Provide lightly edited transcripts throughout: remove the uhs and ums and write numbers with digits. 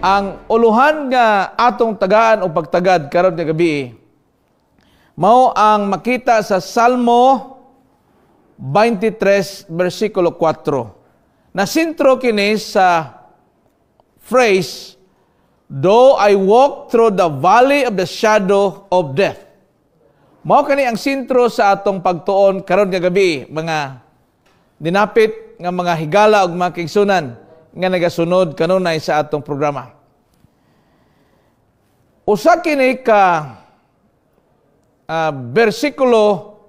Ang uluhan nga atong tagaan o pagtagad karon nga gabi mao ang makita sa Salmo 23 versikulo 4. Nasintro kini sa phrase, "Though I walk through the valley of the shadow of death." Mao kani ang sentro sa atong pagtuon karon nga gabi, mga dinapit nga mga higala ug mga kaigsunan nga nagasunod kanunay sa atong programa. Usa kini ka bersikulo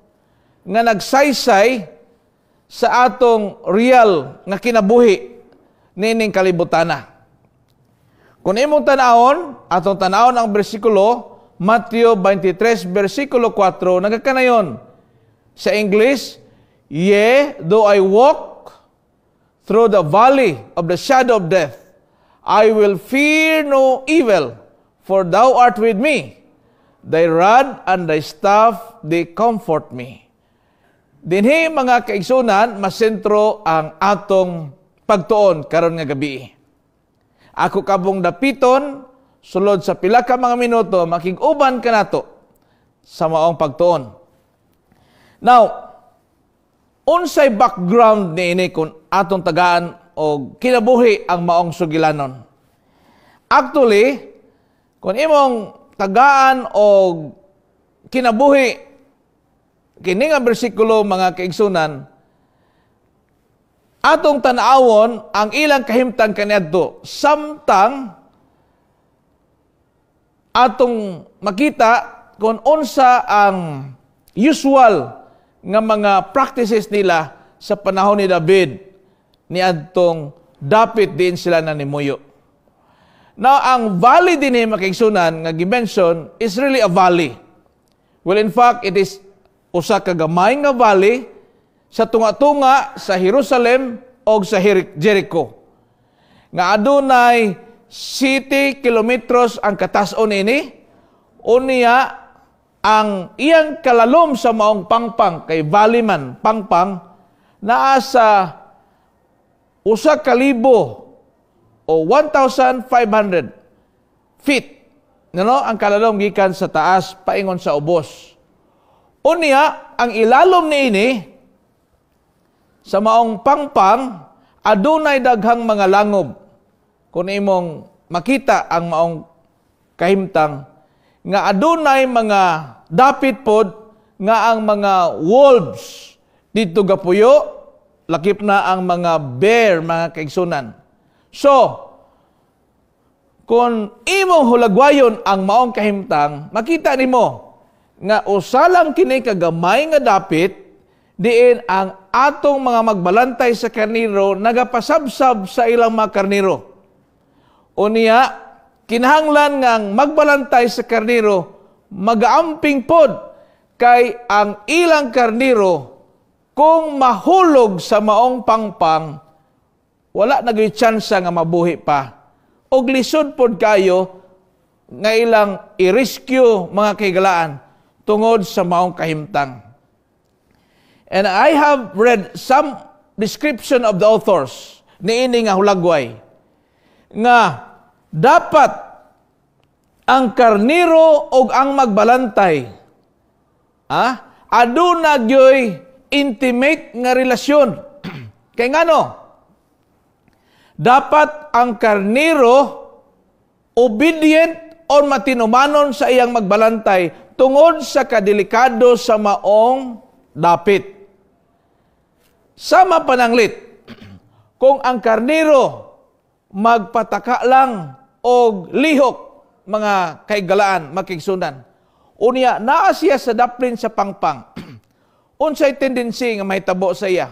nga nagsaysay sa atong real nga kinabuhi niining kalibutana. Kung imong tan-awon, atong tan-awon ang bersikulo, Mateo 23, versikulo 4, nagakanayon. Sa English, "Yea, though I walk through the valley of the shadow of death, I will fear no evil, for thou art with me. Thy rod and thy staff, they comfort me." Dinhi, mga kaigsunan, masentro ang atong pagtuon karon nga gabi. Ako kabong dapiton, sulod sa pila ka mga minuto, makig-uban kanato sa maong pagtuon. Now, unsay background niini kung atong tagaan o kinabuhi ang maong sugilanon? Actually, kung imong tagaan o kinabuhi kini nga bersikulo, mga kaigsunan, atong tan-awon ang ilang kahimtang kaniadto samtang atong makita kung unsa ang usual nga mga practices nila sa panahon ni David ni adtong dapit din sila na nimuyo. Now, ang valley dinhi, makaigsunan, nga gi-mention is really a valley. Well, in fact, it is usa ka gamay nga valley sa tunga-tunga sa Jerusalem o sa Jericho. Nga adunay 7 kilometros ang katas-on ini, unya ang iyang kalalom sa maong pangpang, kay valley man, pangpang, naa sa 1,000 o 1,500 feet. No, ang kalalom gikan sa taas paingon sa ubos. Unya, ang ilalom niini sa maong pangpang, adunay daghang mga langob. Kung imong makita ang maong kahimtang nga adunay mga dapit pod nga ang mga wolves dito gapuyo, lakip na ang mga bear, mga kaigsunan. So, kung imong hulagwayon ang maong kahimtang, makita nimo nga usa lang kini kagamay nga dapit diin ang atong mga magbalantay sa karniro nagapasabsab sa ilang mga karniro. Unya, kinahanglan nga ang magbalantay sa karniro magaamping pod kay ang ilang karniro kung mahulog sa maong pangpang, wala na gyud tsansa nga mabuhi pa. Og lisod pod kayo nga ilang i-rescue, mga kahigalaan, tungod sa maong kahimtang. And I have read some description of the authors niini nga hulagway nga dapat ang karniro og ang magbalantay aduna gyoy intimate nga relasyon. Kay ngano? Dapat ang karniro obedient or matinumanon sa iyang magbalantay tungod sa kadelikado sa maong dapit. Sama pananglit, kung ang karniro magpataka lang og lihok, mga kaigalaan, makigsunan, unya naa siya sa daplin sa pangpang, unsay tendency nga mahitabo sa iya?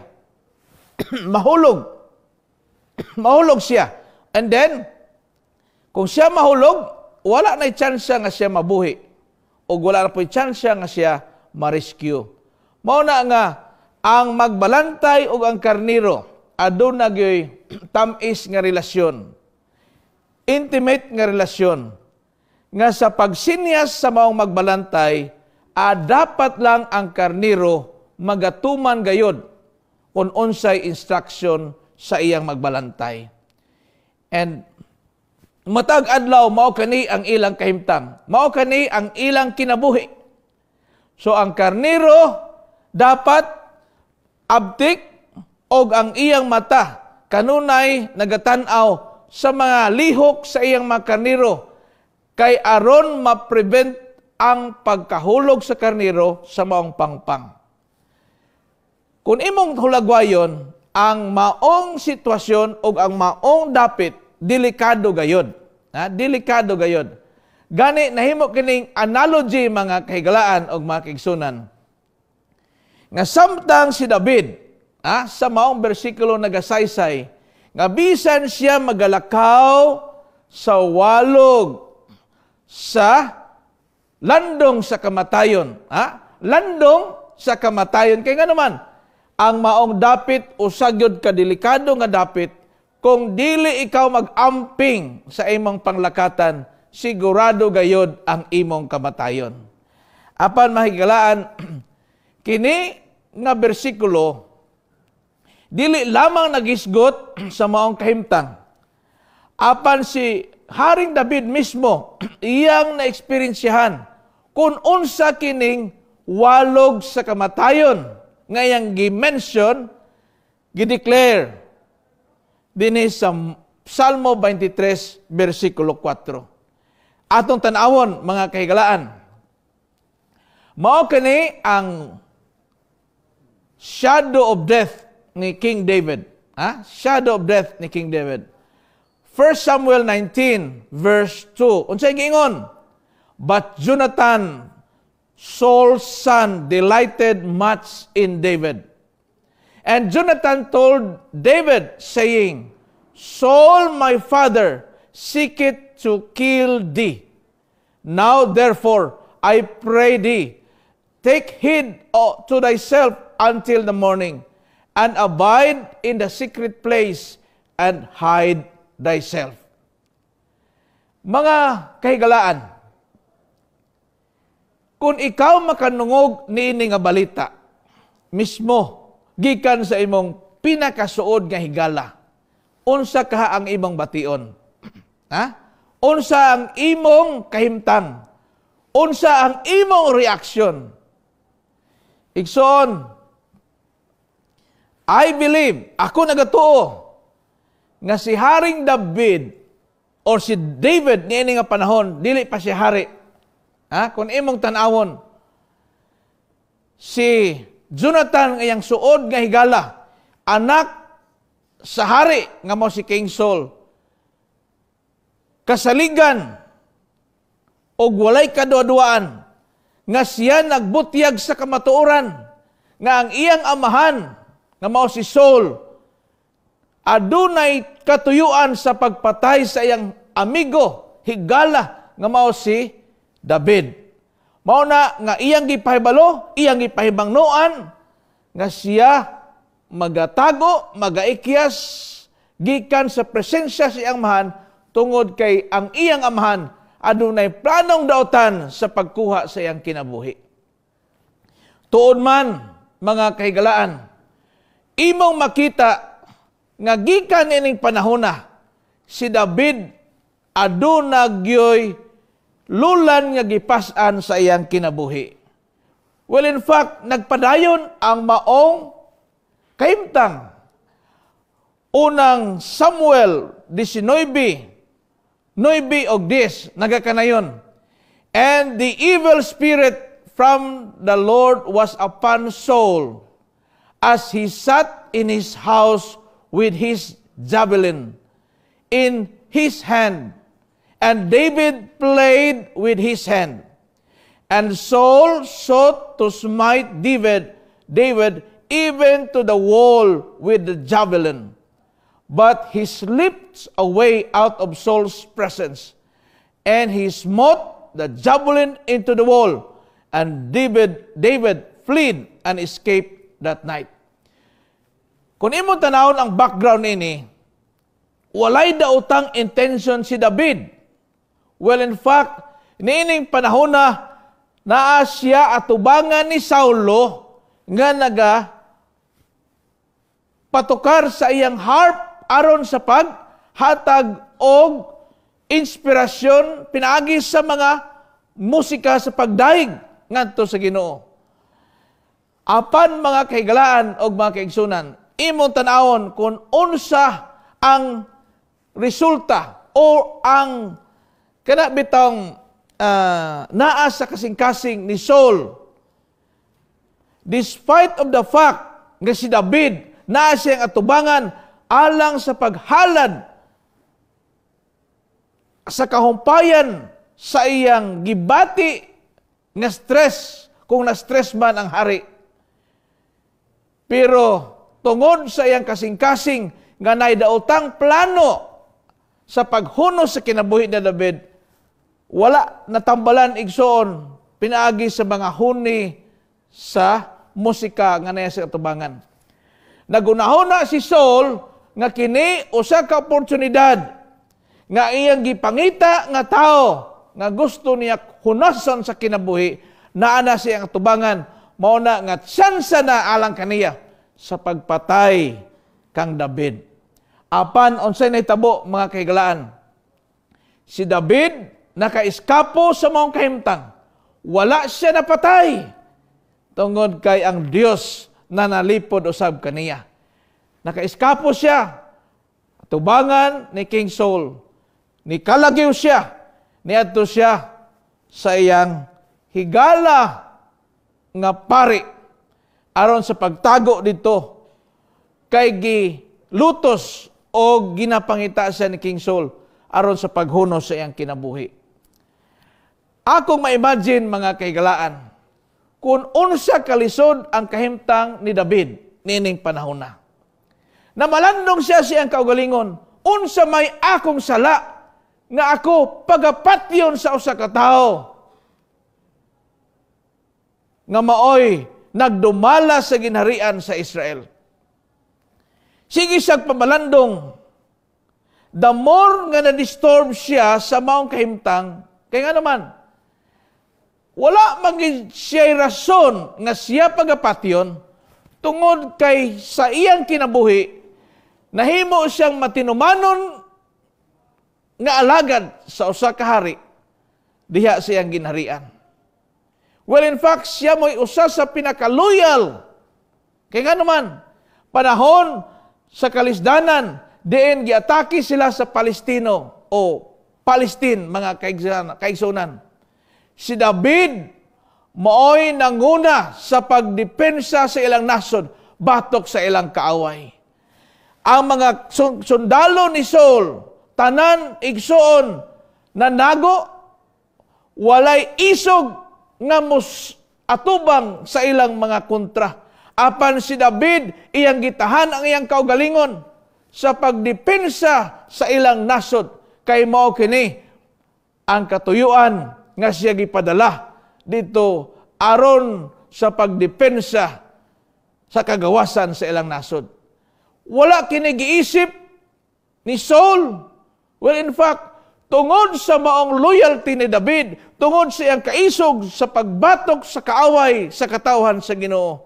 Mahulog. Mahulog siya. And then, kung siya mahulog, wala na chance nga siya mabuhi. O wala na po'y chance nga siya ma-rescue. Mao na nga, ang magbalantay o ang karniro, aduna gyoy tamis nga relasyon. Intimate nga relasyon. Nga sa pagsinyas sa maong magbalantay, dapat lang ang karniro magatuman gayod kung unsay instruction sa iyang magbalantay. And Matag adlaw mao kani ang ilang kahimtang. Mao kani ang ilang kinabuhi. So ang karnero dapat abtik og ang iyang mata kanunay nagatan-aw sa mga lihok sa iyang mga karnero kay aron ma-prevent ang pagkahulog sa karnero sa maong pangpang. Kung imong hulagwayon, ang maong sitwasyon o ang maong dapit, delikado gayod. Ha? Delikado gayod. Gani nahimo kining analogy, mga kahigalaan og mga kaigsunan. Nga samtang si David, sa maong bersikulo nagasaysay nga bisan siya magalakaw sa walog sa landong sa kamatayon, ha? Landong sa kamatayon kay nga naman ang maong dapit usa gyud ka delikado nga dapit. Kung dili ikaw mag-amping sa imong panglakatan, sigurado gayod ang imong kamatayon. Apan mahigalaan, kini nga bersikulo dili lamang nagisgot sa maong kahimtang. Apan si Haring David mismo iyang na-eksperyensyahan kung unsa kining walog sa kamatayon nga iyang gi-mention, gi-declare dinhi sa Salmo 23 versikulo 4. Atong tan-awon, mga kahigalaan. Mao kini ang shadow of death ni King David. Ha? Shadow of death ni King David. 1 Samuel 19 verse 2. Unsay giingon? "But Jonathan, Saul's son, delighted much in David. And Jonathan told David, saying, 'Saul my father seeketh to kill thee. Now therefore, I pray thee, take heed to thyself until the morning, and abide in the secret place, and hide thyself.'" Mga kahigalaan, kung ikaw makanungog niini nga balita, mismo gikan sa imong pinakasuod nga higala, unsa kaha ang imong bation? Ha? Unsa ang imong kahimtang? Unsa ang imong reaksyon? Igsoon, I believe, ako nagatuo, nga si Haring David or si David niini nga panahon, dili pa siya hari. Ha? Kung imong tan-awon, si Jonathan nga iyang suod nga higala, anak sa hari nga mao si King Saul, kasaligan og walay kaduaduan nga siya nagbutyag sa kamatuoran nga ang iyang amahan nga mao si Saul adunay katuyuan sa pagpatay sa iyang amigo, higala nga mao si David. Mao na nga iyang gipahibalo, iyang gipahibangnoan nga siya magatago, magaikyas gikan sa presensya sa iyang amahan tungod kay ang iyang amahan adunay planong daotan sa pagkuha sa iyang kinabuhi. Tuod man, mga kahigalaan, imong makita nga gikan ining panahona si David aduna gyoy lulan nga gipas-an sa iyang kinabuhi. Well, in fact, nagpadayon ang maong kahimtang. Unang Samuel 19, 9 og 10, nagakanayon. "And the evil spirit from the Lord was upon Saul as he sat in his house with his javelin in his hand. And David played with his hand. And Saul sought to smite David even to the wall with the javelin. But he slipped away out of Saul's presence, and he smote the javelin into the wall. And David fled and escaped that night." Kung imong tanawon ang background ini, walay daotang intention si David. Well, in fact, niining panahon na naa siya atubangan ni Saulo nga naga patukar sa iyang harp aron sa paghatag og inspirasyon pinaagi sa mga musika sa pagdayeg ngadto sa Ginoo. Apan, mga kahigalaan og mga kaigsunan, imong tan-awon kung unsa ang resulta o ang kana bitong naa sa kasing-kasing ni Saul. Despite of the fact nga si David naa siyang atubangan alang sa paghalad sa kahumpayan sa iyang gibati nga stress, kung na-stress man ang hari. Pero tungod sa iyang kasing-kasing nga naidaotang plano sa paghunos sa kinabuhi ni David, wala natambalan, igsoon, pinaagi sa mga huni sa musika nga naa sa atubangan. Nagunahuna si Saul nga kini usa ka oportunidad nga iyang gipangita nga tao nga gusto niya hunason sa kinabuhi naa na siyang atubangan. Mao na nga tsansa na alang kaniya sa pagpatay kang David. Apan unsay nahitabo, mga kahigalaan? Si David nakaiskapo sa maong kahimtang. Wala siya napatay tungod kay ang Dios na nalipod usab kaniya. Nakaiskapo siya tubangan ni King Saul. Ni kalagyo siya, niadto siya sa iyang higala nga pari aron sa pagtago dito kay gilutos o ginapangita siya ni King Saul aron sa paghunos sa iyang kinabuhi. Akong ma-imagine, mga kahigalaan, kung unsa kalisod ang kahimtang ni David niining panahon na. Namalandong siya siyang kaugalingon, "Unsa may akong sala nga ako pagapatyon sa usa ka tawo nga maoy nagdumala sa ginharian sa Israel?" Sige siyang pamalandong. The more nga na-disturb siya sa maong kahimtang, kay nga naman, wala man siya rason nga siya pagapatyon tungod kay sa iyang kinabuhi, nahimo siyang matinumanon nga alagad sa usa ka hari diha sa iyang ginharian. Well, in fact, siya mo'y usa sa pinaka-loyal. Kay nga naman, panahon sa kalisdanan, diin giatake sila sa Palestino o Palestine, mga kaigsunan. Si David maoy nanguna sa pagdepensa sa ilang nasod batok sa ilang kaaway. Ang mga sundalo ni Saul, tanan, igsoon, nanago, walay isog nga mus atubang sa ilang mga kontra. Apan si David, iyang gitahan ang iyang kaugalingon sa pagdepensa sa ilang nasod kay mao kini ang katuyuan nga siya gipadala dito aron sa pagdepensa sa kagawasan sa ilang nasod. Wala kini giisip ni Saul. Well, in fact, tungod sa maong loyalty ni David, tungod sa iyang kaisog sa pagbatok sa kaaway sa katawhan sa Ginoo,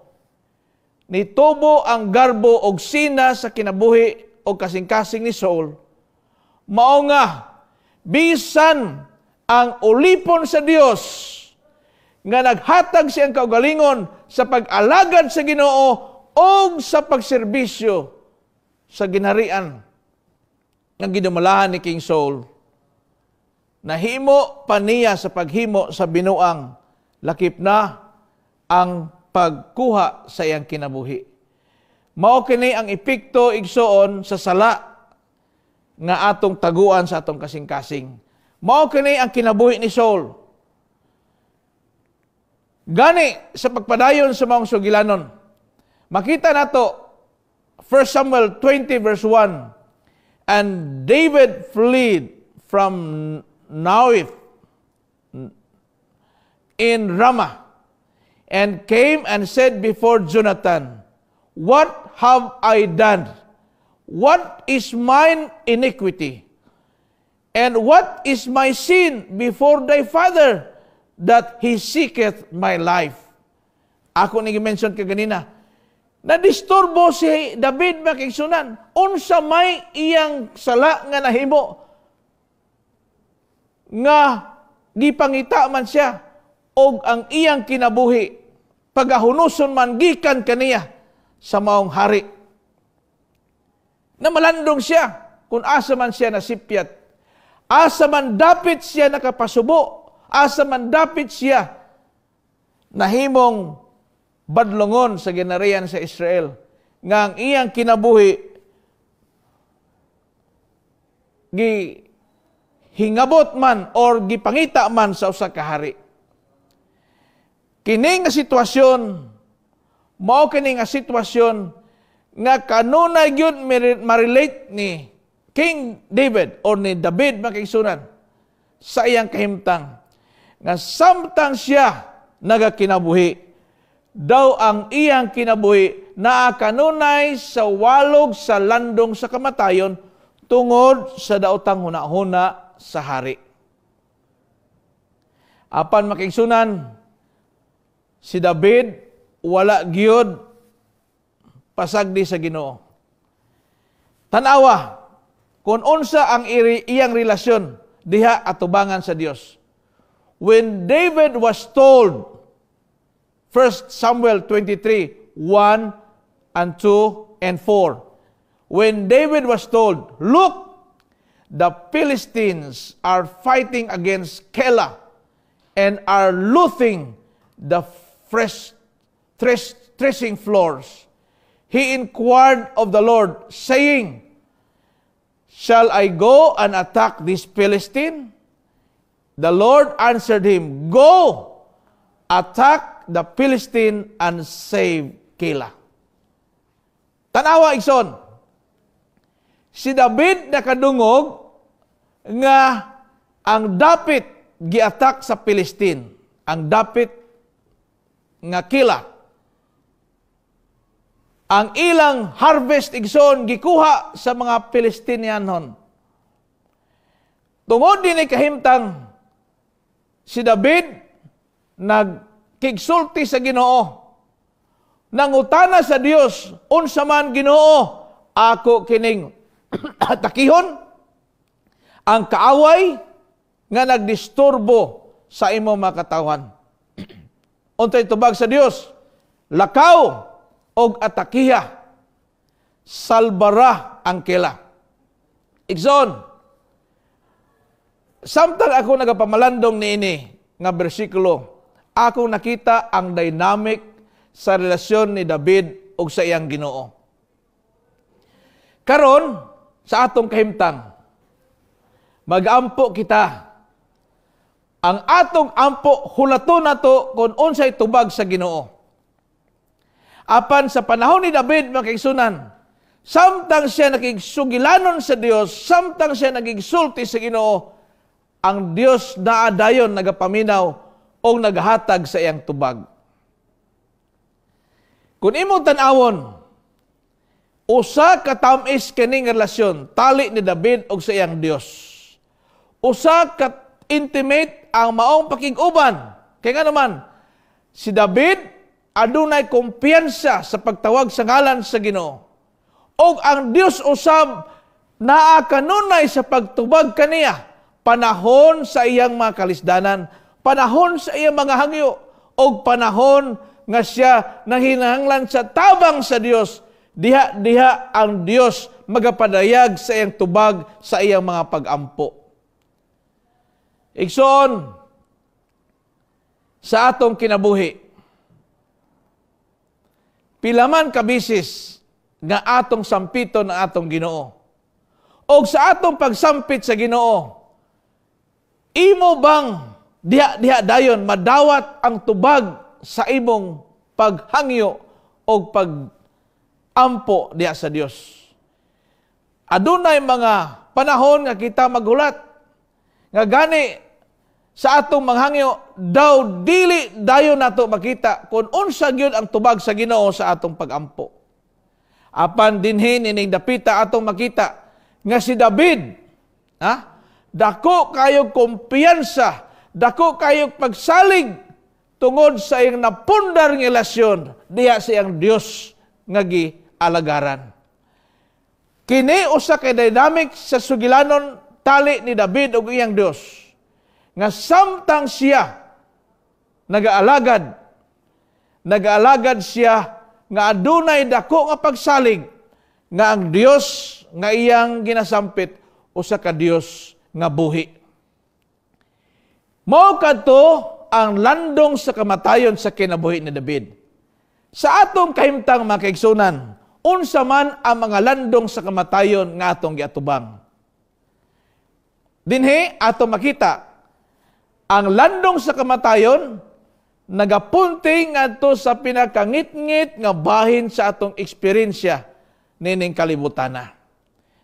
nitubo ang garbo og sina sa kinabuhi o kasing-kasing ni Saul. Mao nga bisan ang ulipon sa Dios nga naghatag siyang kaugalingon sa pag-alagad sa Ginoo o sa pagserbisyo sa ginharian nga gidumalahan ni King Saul, nahimo pa niya sa paghimo sa binuang, lakip na ang pagkuha sa iyang kinabuhi. Mao kini ang epekto, igsoon, sa sala nga atong taguan sa atong kasing-kasing. Mao kini ang kinabuhi ni Saul. Gani sa pagpadayon sa maong sugilanon, makita nato 1 Samuel 20 verse 1: "And David fled from Naioth in Ramah and came and said before Jonathan, 'What have I done? What is mine iniquity? And what is my sin before thy father that he seeketh my life?'" Ako ni mention kaganina, nadisturbo si David, mga kaigsunan. Unsa may iyang sala nga nahimo? Nga gipangita man siya og ang iyang kinabuhi pagahunuson man gikan kaniya sa maong hari. Namalandong siya kung asa man siya nasipyat, asa man dapit siya nakapasubo, asa man dapit siya nahimong badlongon sa ginarian sa Israel, nga ang iyang kinabuhi gi hingabot man or gipangita man sa usa ka hari. Kini nga sitwasyon, mao kini nga sitwasyon nga kanunay gyud ma-relate ni King David or ni David, mga kaigsuonan, sa iyang kahimtang nga samtang siya nagakinabuhi, daw ang iyang kinabuhi naa kanunay sa walog sa landong sa kamatayon tungod sa daotang hunahuna sa hari. Apan, mga kaigsuonan, si David wala gyud pasagdi sa Ginoo. Tanawa kung unsa ang iyang relasyon diha atubangan sa Dios. When David was told, 1 Samuel 23, 1 and 2 and 4. When David was told, "Look, the Philistines are fighting against Keilah and are looting the fresh threshing floors," he inquired of the Lord, saying, "Shall I go and attack this Philistine?" The Lord answered him, "Go, attack the Philistine and save Keilah." Tanawa, igsoon. Si David nakadungog nga ang dapit giatak sa Philistine, ang dapit nga Keilah. Ang ilang harvest, igsoon, gikuha sa mga Pilistinianon. Tungod dinhi kahimtang, si David nagkigsulti sa Ginoo. Nangutana sa Dios, "Unsa man, Ginoo, ako kining atakihon ang kaaway nga nagdisturbo sa imo mga katawhan?" Unsay tubag sa Dios? "Lakaw og atakiha. Salbara ang Keilah." Igsoon, samtang ako nagapamalandong niini nga bersikulo, ako nakita ang dynamic sa relasyon ni David ug sa iyang Ginoo. Karon, sa atong kahimtang, magampo kita. Ang atong ampo, hulaton nato kung unsay tubag sa Ginoo. Apan sa panahon ni David, mga kaigsuonan, samtang siya nakigsugilanon sa Dios, samtang siya nagigsulti sa Ginoo, ang Dios naa dayon nagapaminaw o naghatag sa iyang tubag. Kung imong tan-awon, usa ka tam-is kining relasyon tali ni David og sa iyang Dios. Usa ka intimate ang maong pakig-uban. Kay nga naman, si David adunay kumpiyansa sa pagtawag sa ngalan sa Ginoo. Og ang Dios usab naa kanunay sa pagtubag kaniya panahon sa iyang mga kalisdanan, panahon sa iyang mga hangyo, og panahon nga siya nanghinahanglan sa tabang sa Dios, diha diha ang Dios magapadayag sa iyang tubag sa iyang mga pagampo. Igsoon, sa atong kinabuhi, pila man kabisis nga atong sampiton ang atong Ginoo? Og sa atong pagsampit sa Ginoo, imo bang diha diha dayon madawat ang tubag sa imong paghangyo o pagampo diha sa Dios? Adunay mga panahon nga kita maghulat nga gani sa atong manghangyo daw dili dayon nato makita kung unsa gyud ang tubag sa Ginoo sa atong pagampo. Apan dinhi ining dapita atong makita nga si David, ha, dako kayo kumpiyansa, dako kayo pagsalig tungod sa iyang napundar nga relasyon diha sa iyang Dios nga gialagaran. Kini usa kay dynamic sa sugilanon tali ni David ug iyang Dios. Nga samtang siya nagaalagad, nagaalagad siya nga adunay dako nga pagsalig nga ang Dios nga iyang ginasampit usa ka Dios nga buhi. Mao kadto ang landong sa kamatayon sa kinabuhi ni David. Sa atong kahimtang, mga kaigsunan, unsa man ang mga landong sa kamatayon nga atong giatubang? Dinhi ato makita ang landong sa kamatayon nagapunting ngadto sa pinakangitngit nga bahin sa atong eksperyensya nining kalibutana.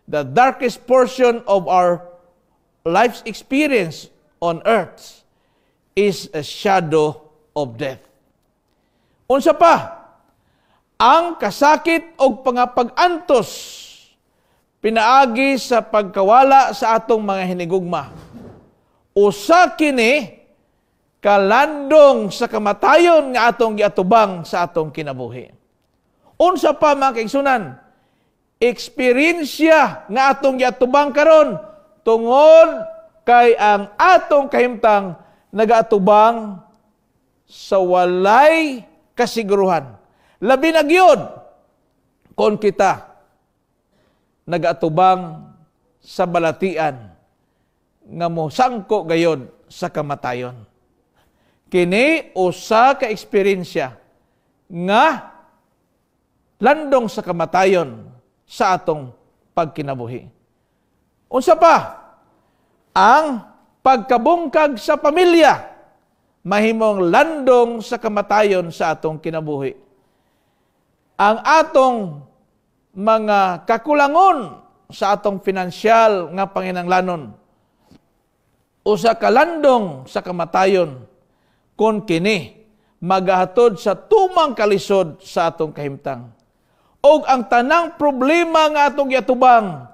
The darkest portion of our life's experience on earth is a shadow of death. Unsa pa? Ang kasakit og pangapag-antos pinaagi sa pagkawala sa atong mga hinigugma. Usa kini kalandong sa kamatayon nga atong giatubang sa atong kinabuhi. Unsa pa, mga kaigsunan? Eksperyensya nga atong giatubang karon tungod kay ang atong kahimtang nagaatubang sa walay kasiguruhan. Labi na gyud kon kita nagaatubang sa balatian nga mosangko gayod sa kamatayon. Kini usa ka eksperyensya nga landong sa kamatayon sa atong pagkinabuhi. Unsa pa? Ang pagkabungkag sa pamilya mahimong landong sa kamatayon sa atong kinabuhi. Ang atong mga kakulangon sa atong finansyal nga panginanglanon usa ka landong sa kamatayon kon kini magahatod sa tumang kalisod sa atong kahimtang. Og ang tanang problema nga atong giatubang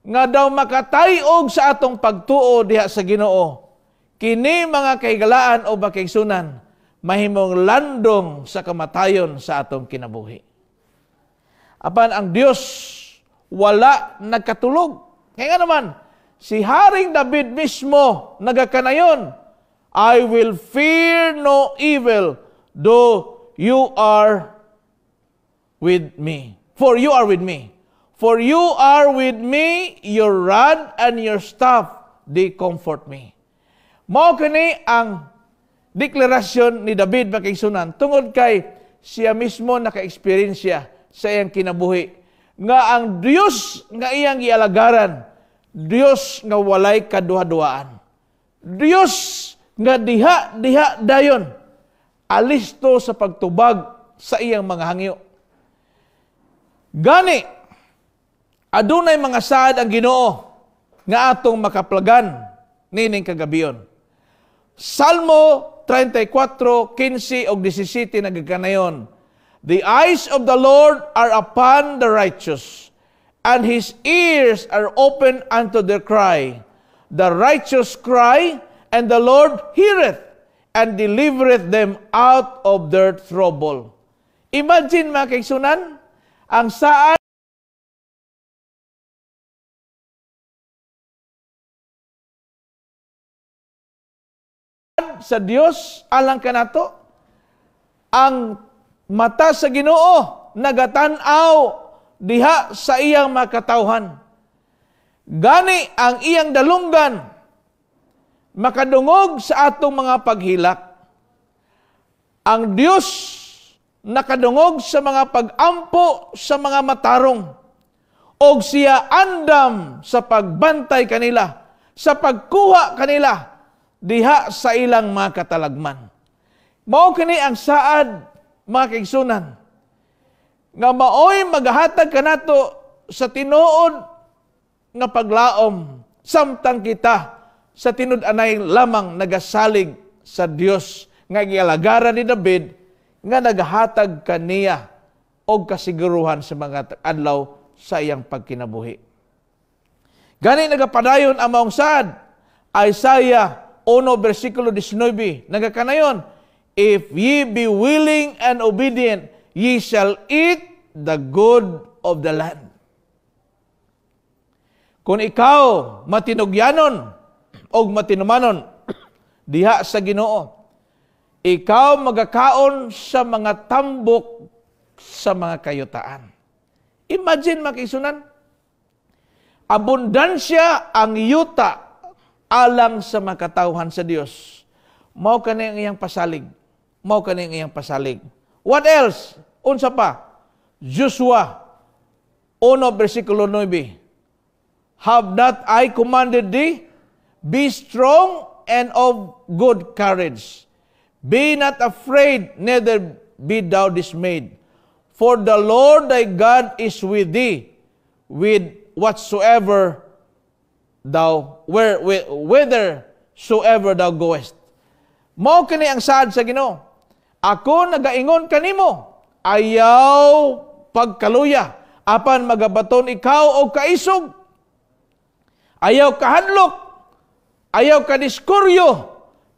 nga daw makatay-og sa atong pagtuo diha sa Ginoo, kini, mga kahigalaan o makaigsunan, mahimong landong sa kamatayon sa atong kinabuhi. Apan ang Dios wala nagkatulog. Kaya nga naman, si Haring David mismo nagakanayon, "I will fear no evil, though you are with me. For you are with me. For you are with me, your rod and your staff, they comfort me." Mao kini ang deklarasyon ni David, makaigsunan, tungod kay siya mismo naka-eksperyensya sa iyang kinabuhi nga ang Dios nga iyang gialagaran, Dios nga walay kaduha-duhaan. Dios nga diha diha dayon alisto sa pagtubag sa iyang mga hangyo. Gani adunay mga saad ang Ginoo nga atong makaplagan nining kagabion. Salmo 34:15 ug 17 nagakanayon, "The eyes of the Lord are upon the righteous, and His ears are open unto their cry. The righteous cry, and the Lord heareth, and delivereth them out of their trouble." Imagine, mga kaigsunan, ang saad sa Dios alang kanato. Ang mata sa Ginoo nagatan-aw diha sa iyang makatawhan. Gani ang iyang dalunggan makadungog sa atong mga paghilak. Ang Dios nakadungog sa mga pag-ampo sa mga matarong, og siya andam sa pagbantay kanila, sa pagkuha kanila diha sa ilang mga katalagman. Mao kini ang saad, mga kaigsunan, nga maoy magahatag kanato sa tinuod nga paglaom samtang kita sa tinud-anay lamang nagasalig sa Dios nga gialagaran ni David nga nagahatag kaniya og kasiguruhan sa mga adlaw sa iyang pagkinabuhi. Gani nagapadayon ang maong saad. Isaiah 1 versikulo 19 nagakanayon, "If ye be willing and obedient, ye shall eat the good of the land." Kung ikaw matinugyanon og matinumanon, diha sa Ginoo. Ikaw magakaon sa mga tambok sa mga kayutaan. Imagine, mga kaigsuonan, abundansya ang yuta alang sa makatawhan sa Dios. Mao kani ang iyang pasalig. Mao kani ang iyang pasalig. What else? Unsa pa? Joshua 1 versikulo 9. "Have not I commanded thee? Be strong and of good courage. Be not afraid, neither be thou dismayed. For the Lord thy God is with thee, with whatsoever thou, where, whither soever thou goest." Mao kini ang saad sa Ginoo. "Ako nagaingon kanimo, ayaw pagkaluya, apan magabaton ikaw og kaisog. Ayaw kahadlok, ayaw kadiskuryo,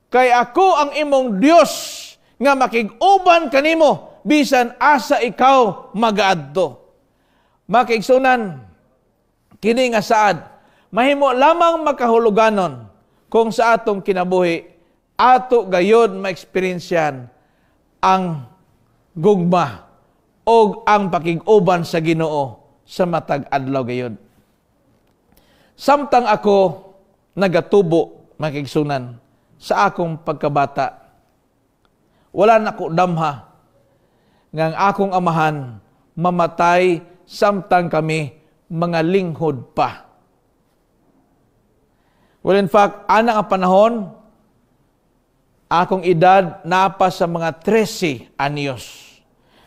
kay ako ang imong Dios nga makig-uban kanimo bisan asa ikaw magaadto." Mga kaigsuonan, kini nga saad mahimo lamang makahuluganon kung sa atong kinabuhi ato gayod maeksperiensyan ang gugma o ang pakig-uban sa Ginoo sa matag adlaw gayod. Samtang ako nagatubo, mga kaigsuonan, sa akong pagkabata, wala na ko damha nga ang akong amahan mamatay samtang kami mga linghod pa. Well, in fact, ana nga panahon, akong edad napa sa mga 13 anyos.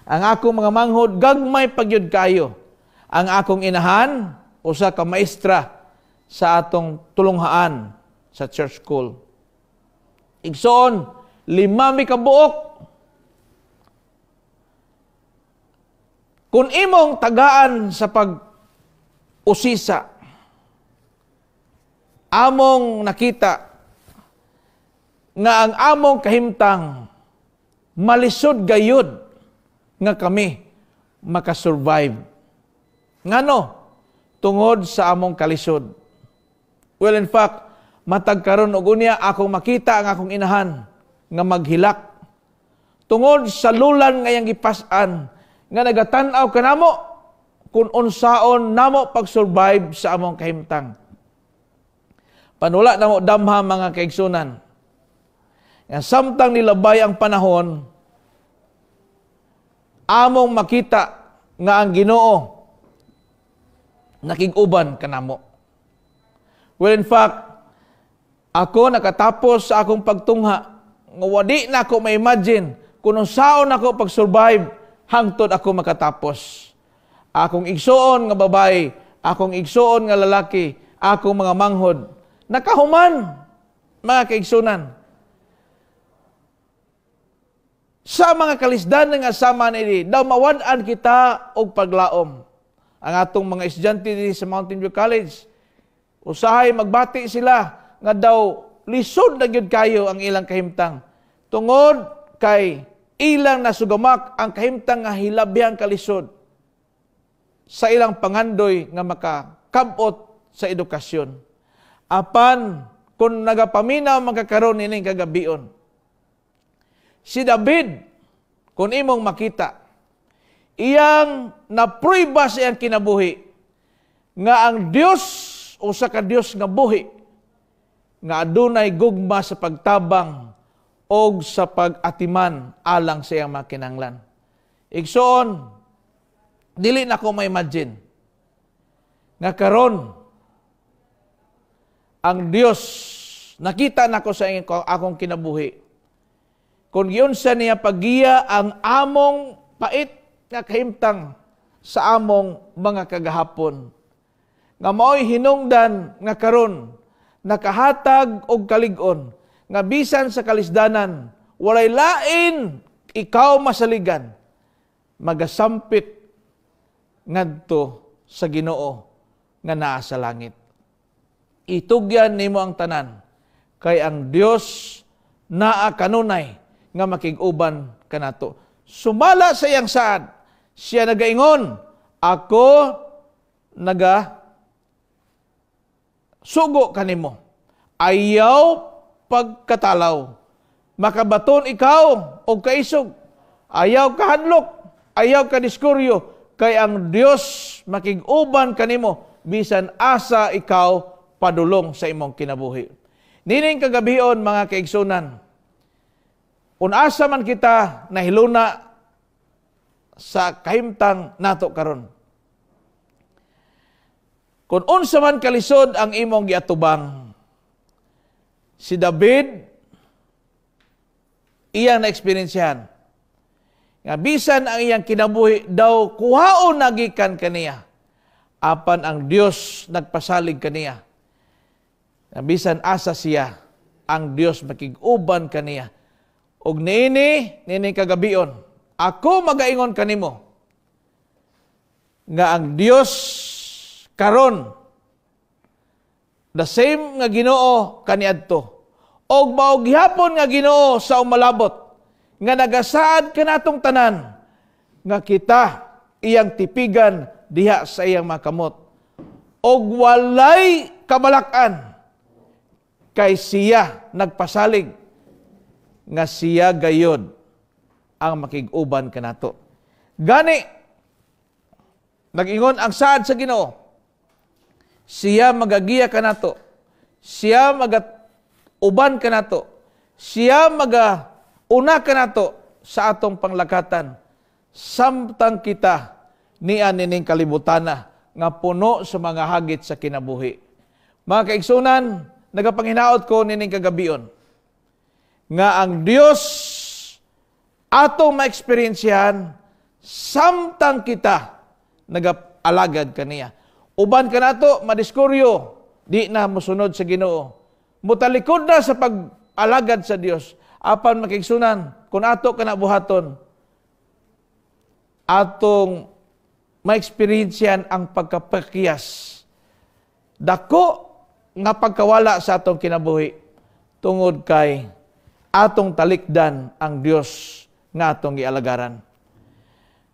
Ang akong mga manghod, gagmay pa gyud kayo. Ang akong inahan, usa ka maestra sa atong tulunghaan sa church school. Igsoon, 5 mi kabuok. Kung imong tagaan sa pag-usisa, among nakita nga ang among kahimtang malisod gayud nga kami makasurvive. Ngano? Tungod sa among kalisod. Well, in fact, matag karon og unya akong makita ang akong inahan nga maghilak. Tungod sa lulan nga iyang gipas-an, nga nagatan-aw kanamo kung unsaon namo pag-survive sa among kahimtang. Panula namo damha, mga kaigsunan, nga samtang nilabay ang panahon, among makita nga ang Ginoo nakig-uban kanamo. Well, in fact, ako nakatapos sa akong pagtungha nga wadi na ako ma-imagine kung unsaon ako pag-survive hangtod ako makatapos. Akong igsuon nga babae, akong igsuon nga lalaki, akong mga manghod, nakahuman, mga kaigsunan. Sa mga kalisdan nga sama nini, daw mawad-an kita og paglaom. Ang atong mga estudyante dinhi sa Mountain View College, usahay magbati sila nga daw lisod na gyud kayo ang ilang kahimtang. Tungod kay ilang nasugamak ang kahimtang nga hilabihang kalisod sa ilang pangandoy nga makakabot sa edukasyon. Apan kung nagapaminaw magkakaroon ining kagabion, si David, kung imong makita, iyang napruiba sa iyang kinabuhi nga ang Dios usa ka Dios nga buhi nga adunay gugma sa pagtabang og sa pag-atiman alang sa iyang mga kinahanglan. Igsoon, dili na ko ma-imagine nga karon ang Dios nakita nako sa akong kinabuhi kung giunsa niya paggiya ang among pait nga kahimtang sa among mga kagahapon, nga mao'y hinungdan nga karon nakahatag og kalig-on nga bisan sa kalisdanan walay lain ikaw masaligan, magasampit ngadto sa Ginoo nga naa sa langit. Itugyan nimo ang tanan kay ang Dios naa kanunay nga makig-uban kanato. Sumala sa iyang saad, siya nagaingon, "Ako naga sugo kanimo. Ayaw pagkatalaw. Makabaton ikaw og kaisog. Ayaw kahadlok, ayaw kadiskuryo, kay ang Dios makig-uban kanimo bisan asa ikaw padulong sa imong kinabuhi. Nining kagabion, mga kaigsunan, kung asa man kita nahiluna sa kahimtang nato karon, kung unsa man kalisod ang imong giatubang, si David iyang na-experiensyahan nga bisan ang iyang kinabuhi daw kuhaon na gikan kaniya, apan ang Dios nagpasalig kaniya nga bisan asa siya, ang Dios makig-uban kaniya. Ug niini niini kagabion, ako magaingon kanimo nga ang Dios karon the same nga Ginoo kaniadto og mao gihapon nga Ginoo sa umalabot, nga nagasaad kanatong tanan nga kita iyang tipigan diha sa iyang mga kamot og walay kabalak-an, kay siya nagpasalig nga siya gayod ang makig-uban kanato. Gani nag-ingon ang saad sa Ginoo, siya magagiya kanato, siya maga-uban kanato, siya maga una kanato sa atong panglakatan samtang kita niya nining kalibutana nga puno sa mga hagit sa kinabuhi. Mga kaigsunan, nagapanghinaot ko nining kagabion nga ang Dios atong maeksperiensyahan samtang kita nagaalagad kaniya. Uban kanato madiskuryo, di na mosunod sa Ginoo, mutalikod na sa pag-alagad sa Dios. Apan makigsunan, kung ato kana buhaton, atong ma-experiensyan ang pagkapakyas, dako nga pagkawala sa atong kinabuhi, tungod kay atong talikdan ang Dios nga atong gialagaran.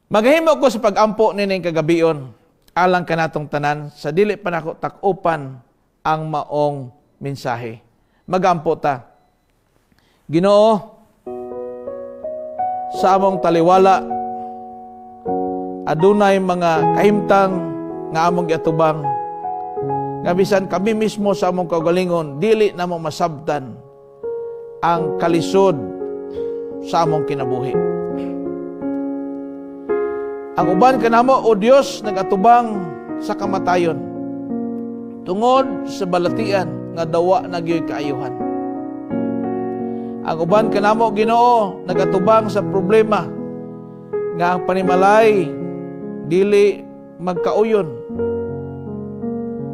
Maghimo ko sa pag-ampo nining kagabion alang kanatong tanan sa dili pa nako tak-upan ang maong mensahe. Magampo ta. Ginoo, sa among taliwala adunay mga kahimtang nga among giatubang nga bisan kami mismo sa among kaugalingon dili namo masabtan ang kalisod sa among kinabuhi. Ang uban kanamo, O Dios, nagatubang sa kamatayon tungod sa balatian nga dawa na gyoy kaayuhan. Ang uban kanamo, Ginoo, nagatubang sa problema nga ang panimalay dili magkauyon,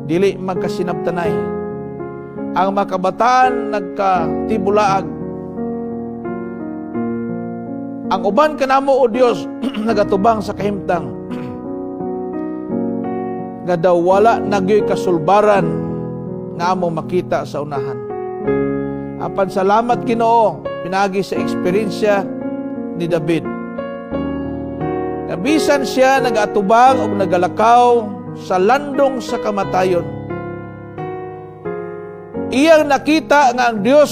dili magkasinabtanay. Ang mga kabataan nagkatibulaag. Ang uban kanamo, O Dios, nagatubang sa kahimtang nga daw wala na gyoy kasulbaran nga among makita sa unahan. Apan salamat, Ginoo, pinaagi sa eksperyensya ni David. Nga bisan siya nagaatubang og nagalakaw sa landong sa kamatayon, iyang nakita nga ang Dios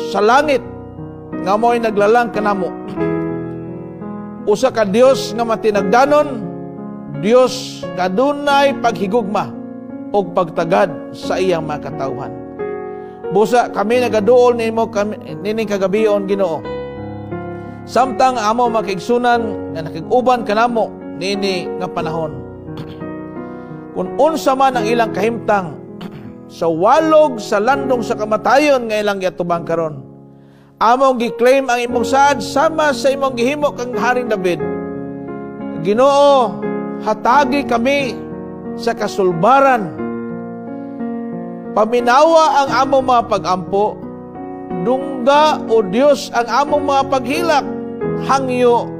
sa langit nga mo'y naglalang kanamo. Usa ka Dios nga matinagdanon, Dios kadunay paghigugma og pagtagad sa iyang mga katawhan. Busa kami nagaduol nimo kami nining kagabion, Ginoo. Samtang amo makigsunan nga nakig-uban kanamo niini nga panahon, kung unsa man ang ilang kahimtang sa walog sa landong sa kamatayon nga ilang giatubang karon, among gi-claim ang imong saad sama sa imong gihimo kang Haring David. Ginoo, hatagi kami sa kasulbaran. Paminawa ang among mga pag-ampo, dungga, O Dios, ang among mga paghilak, hangyo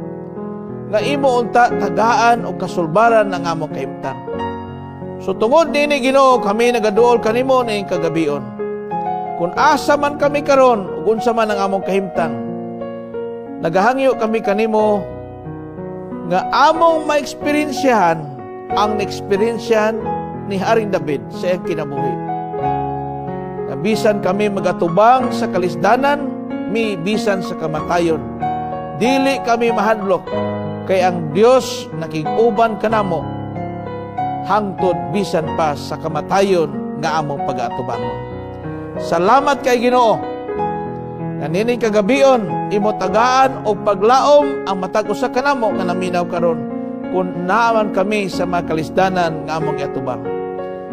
nga imo unta tagaan og kasulbaran ang among kahimtang. So tungod nini, Ginoo, kami nagaduol kanimo ning kagabion. Kung asa man kami karon ug unsa man ang among kahimtang, nagahangyo kami kanimo nga among maeksperiensyahan ang naeksperiensyahan ni Haring David sa iyang kinabuhi. Nga bisan kami magatubang sa kalisdanan, mi bisan sa kamatayon, dili kami mahadlok kay ang Dios nakig-uban kanamo hangtod bisan pa sa kamatayon nga among pag-atubangon. Salamat kay Ginoo. Nga nining kagabion imo tagaan og paglaom ang matag usa kanamo nga naminaw karon kung naaman kami sa mga kalisdanan nga among giatubang.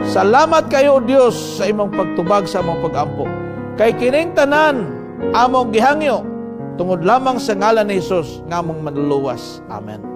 Salamat kayo, Dios, sa imong pagtubag sa among pagampo. Kay kining tanan among gihangyo tungod lamang sa ngalan ni Hesus nga among Manluluwas. Amen.